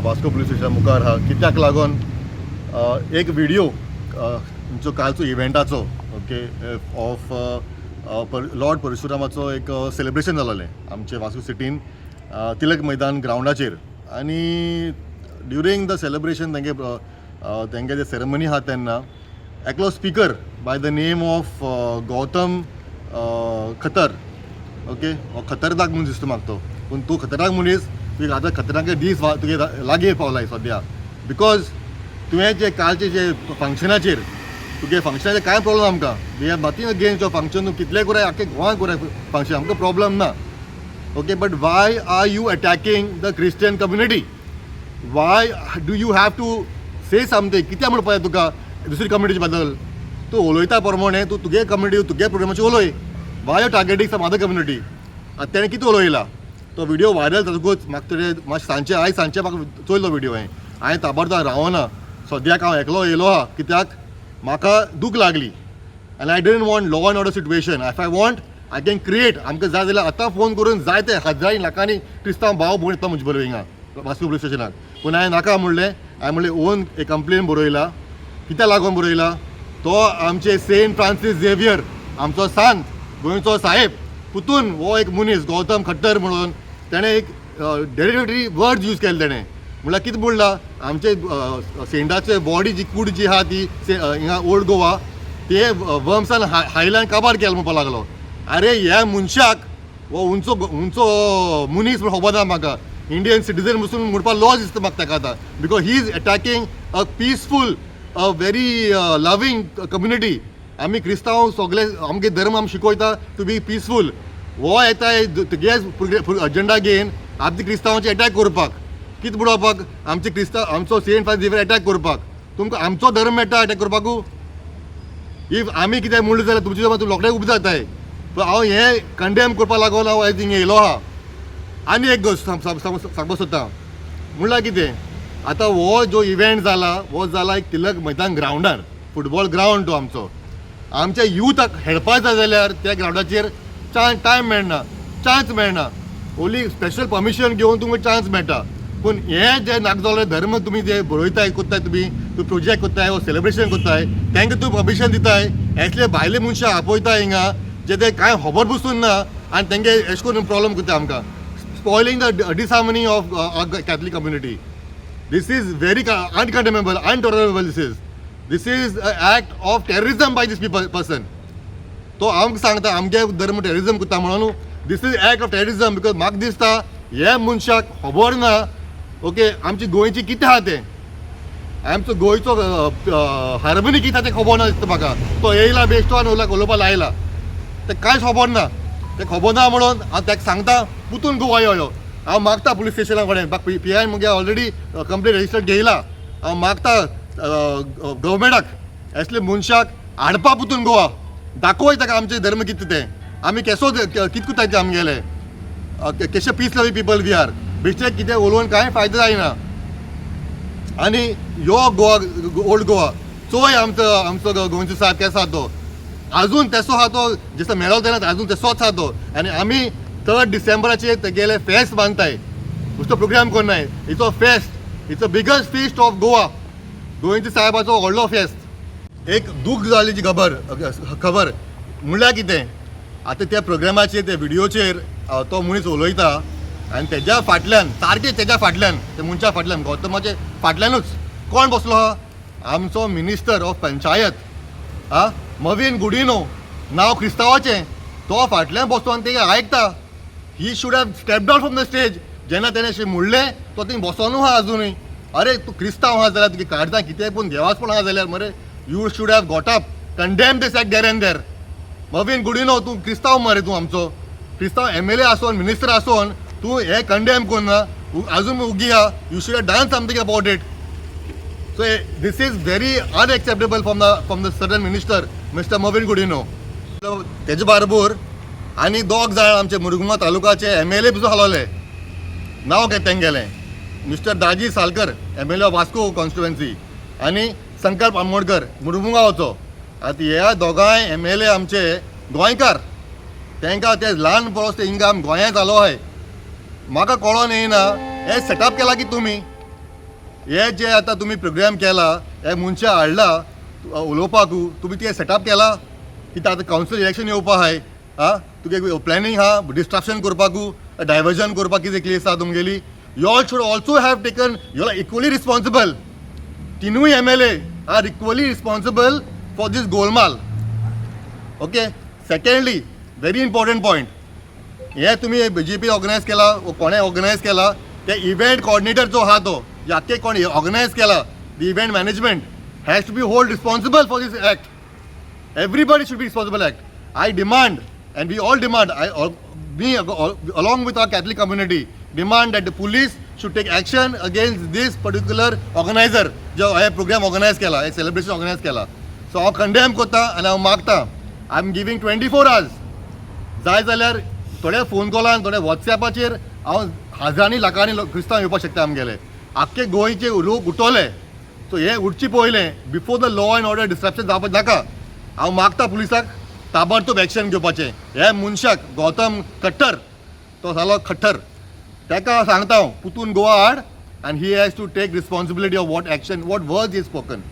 Vasco police स्टेशना मुखार आहा. कित्याक लागून? एक व्हिडिओ तुमचो कालचो इव्हेंटाचो, ओके, ऑफ लॉर्ड परशुरामाचो एक सेलिब्रेशन जालेलें आमचे वास्को सिटीन तिलक मैदान ग्रावंडाचेर. आनी ड्युरींग the celebration तेंगे तेंगे जे सेरेमनी आहा तेन्ना एकलो speaker by the name of Gautam Khatar, okay, हो खतरनाक मनीस दिसता म्हाका तो. पूण तूं खतरनाक मनीस, तुगे आतां खतरनाक दीस तुगे लागीं पावलाय सद्या, because तुवें जे कालचे जे फंक्शनाचेर, तुगे फंक्शनाचेर कांय प्रॉब्लम आमकां, we have nothing against your function. तूं कितले कराय, आख्खे गोंयांत कराय फंक्शन, आमकां प्रॉब्लम ना, okay, but why are you attacking the Christian community? Why do you have to say something? कित्याक म्हणपाक जाय तुका दुसरी कम्युनिटी बद्दल? तूं उलयता प्रमाणे तूं तुगे कम्युनिटी, तुगे प्रोग्रामाचेर उलय. Why you targeting some other community? आतां तेणें कितें उलयला तो व्हिडिओ व्हायरल जातकूच म्हाका तुजें मातशें सांजचें, आयज सांजचें म्हाका चोयलो व्हिडिओ. हांवें हांवें ताबडतोब रावना, सद्याक हांव एकलो येयलो आहा, कित्याक म्हाका दूख लागली आनी I didn't want law and order situation. If I want, I can create. आमकां जाय जाल्यार आतां फोन करून जायते हजारांनी लाखांनी क्रिस्तांव भाव भयण येता म्हजे बरोबर हिंगा वास्को पुलीस स्टेशनाक. पूण हांवें नाका म्हणलें. हांवें म्हणलें, ओन एक कंप्लेन बरयला. कित्याक लागून बरयला? तो आमचे सेंट फ्रांसीस झेवियर, आमचो सांत, गोंयचो साहेब पुतून हो एक मनीस गौतम खट्टर म्हणून तेणें एक डेरोगेटरी वर्ड्स यूज केले. तेणें म्हणल्यार कितें म्हणलां, आमचे सेंटाचे बॉडी जी कूड जी आहा ती हिंगा ओल्ड गोवा ते वर्म्सान हायल्यान काबार केला म्हणपाक लागलो. अरे, ह्या मनशाक हो उंचो उंचो मनीस म्हण खबर ना म्हाका. इंडियन सिटीजन पसून म्हणपाक लॉज दिसता म्हाका ताका आतां, because he is attacking a peaceful, a very loving community. आमी क्रिस्तांव सगळे आमगे धर्म आमी शिकयता टू बी पिसफूल. हो येता तुगे अजेंडा घेवन आमचे क्रिस्तांवाचे एटॅक करपाक, कितें बुडोवपाक, आमचे क्रिस्तांव, आमचो सेंट फ्रांसीस एटॅक करपाक. तुमकां आमचो धर्म मेळटा एटॅक करपाकू? If आमी कितें म्हणलें जाल्यार तुमचे तूं रोखडे उबे जाताय. पूण हांव हें कंडेम करपाक लागून हांव आयज हिंगा येयलो आहा. आनी एक गोश्ट सांगपाक सोदता, म्हणल्यार कितें, आतां हो जो इव्हेंट जाला, हो जाला एक तिलक मैदान ग्रावंडार, फुटबॉल ग्रावंड तो आमचो. आमच्या युथाक खेळपाक जाय जाल्यार त्या ग्रावंडाचेर टायम मेळना, चान्स मेळना. ओनली स्पेशल परमिशन घेवन तुमकां चान्स मेळटा. पूण हे जे नाका जाल्ले धर्म तुमी जे बरयताय, करताय तुमी, तूं प्रोजेक्ट करताय वो सेलिब्रेशन करताय, तांकां तूं परमिशन दिताय. असले भायले मनशां आपयताय हिंगा, जे ते कांय खबर बसून ना आनी तेंगे एशें करून प्रॉब्लम करता आमकां, spoiling the disharmony of Catholic community. This is very uncondemnable, intolerable. This is act of terrorism by this people person. तो आमकां सांगता आमगे धर्म टेररिजम करता म्हणून. This is act of terrorism, because म्हाका दिसता हे मनशाक खबर ना, ओके, आमची गोंयची कितें आहा तें, आमचो गोंयचो हार्मनी कितें आहा तें खबर ना दिसता म्हाका. तो येयला बेश्टो आनी उलोवपाक लायला, तें कांयच खबर ना. तें खबर ना म्हणून हांव ताका सांगता, पुतून गोवा यो यो. हांव मागता पुलीस स्टेशना कडेन, पी I मुगे ऑलरेडी कंप्लेन रजिस्टर घेयला. हांव मागता गव्हर्मेंटाक, असले मनशाक हाडपा पुतून गोवा, दाखोय ताका आमचे धर्म कितें तें, आमी केसो कितें करता ते, आमगेले केशे peace loving people we are. बेश्टे कितें उलोवन कांय फायदो जायना. आनी यो गोवा, ओल्ड गोवा चोय. आमचो गोंयचो साहेब केसो आहा तो, अजून तेसो आहा तो. जसो मेळो तेन्ना अजून तेसोच आहा तो. आनी आमी थर्ड डिसेंबराचेर तेगेले फेस्त बांदताय, नुस्तो प्रोग्राम करनाय. It's a fest, it's a biggest feast of Goa. गोंयच्या साहेबाचो व्हडलो फेस्त. एक दूख जाली जी खबर खबर म्हणल्यार कितें, आतां त्या प्रोग्रामाचेर, त्या व्हिडियोचेर तो मनीस उलयता आनी तेज्या फाटल्यान, सारकें तेज्या फाटल्यान, त्या मनशा फाटल्यान, गौतमाचे फाटल्यानूच कोण बसलो आहा? आमचो मिनिस्टर ऑफ पंचायत आ मवीन गुडिनो, नांव क्रिस्तांवाचें. तो फाटल्यान बसतो आनी ते आयकता. He should have step down from the stage. जेन्ना तेणें अशें म्हणलें, तो थंय बसोनू आहा अजुनूय. अरे, तूं क्रिस्तांव आहा जाल्यार तुगे काडटा कितें, पूण देवासपण आहा जाल्यार मरे, you should have got up, condemn this act there and there. मवीन गुडिनो, तूं क्रिस्तांव मरे, तूं आमचो क्रिस्तांव एमएलए आसोन, मिनिस्टर आसोन तूं हें कंडेम करना, अजून उगी आहा. You should have done something about it. So this is very unacceptable from the certain minister, Mister Mauvin Godinho. तेजे बारबोर आनी दोग जाण आमचे मुरगुमा तालुकाचे एमएलए पसून हालोले. नांव घेत तेंगेलें, mister Daji Salkar, MLA of Vasco constituency, आनी संकल्प आमोणकर, मुरमुगांवचो. आतां ह्या दोगांय एमएलए आमचे गोंयकार. तांकां ते ल्हान परस ते हिंगा गोंयांत जालो आहाय. म्हाका कळोन येयना, हे सेटअप केला की तुमी. हे जे आतां तुमी प्रोग्राम केला, हे मनशां हाडला उलोवपाकू, तुमी ते सेटअप केला कित्याक? आतां कावन्सील इलेक्शन येवपा आहाय. आं, तुगे प्लॅनिंग आहा डिस्ट्रक्शन करपाकू, डायवर्जन करपाक कितें केस आहा तुमगेली? You all should also have taken, you are equally responsible. तिनूय MLA are equally responsible for this Golmaal, okay? Secondly, very important point, हे तुमी बीजेपी ऑर्गनायज केला वो कोणें ऑर्गनायज केला, ते इव्हेंट कॉर्डिनेटर जो आहा, तो आख्खे कोण ऑर्गनायज केला, the event management has to be hold responsible for this act. Everybody should be responsible act. I demand, and we all demand, I all, me along with our Catholic community demand that the police should take action against this particular organizer जो हे programme organise केला, हे celebration organise केला. So हांव condemn करता आनी हांव मागता, I am giving 24 hours. जाय जाल्यार थोड्या फोन कॉलान, थोड्या वॉट्सॅपाचेर हांव हजारांनी लाखांनी क्रिस्तांव येवपाक शकता. आमगेले आख्खे गोंयचे लोक उठवले. सो हे उठचे पयलें, before the law and order disruption जावपाक नाका, हांव मागता पुलिसाक ताबडतोब एक्शन घेवपाचें. हे मनशाक, गौतम खट्टर, तो जालो खट्टर, ताका सांगता हांव, पुतून गोवा हाड and he has to take responsibility of what action, what words he spoken.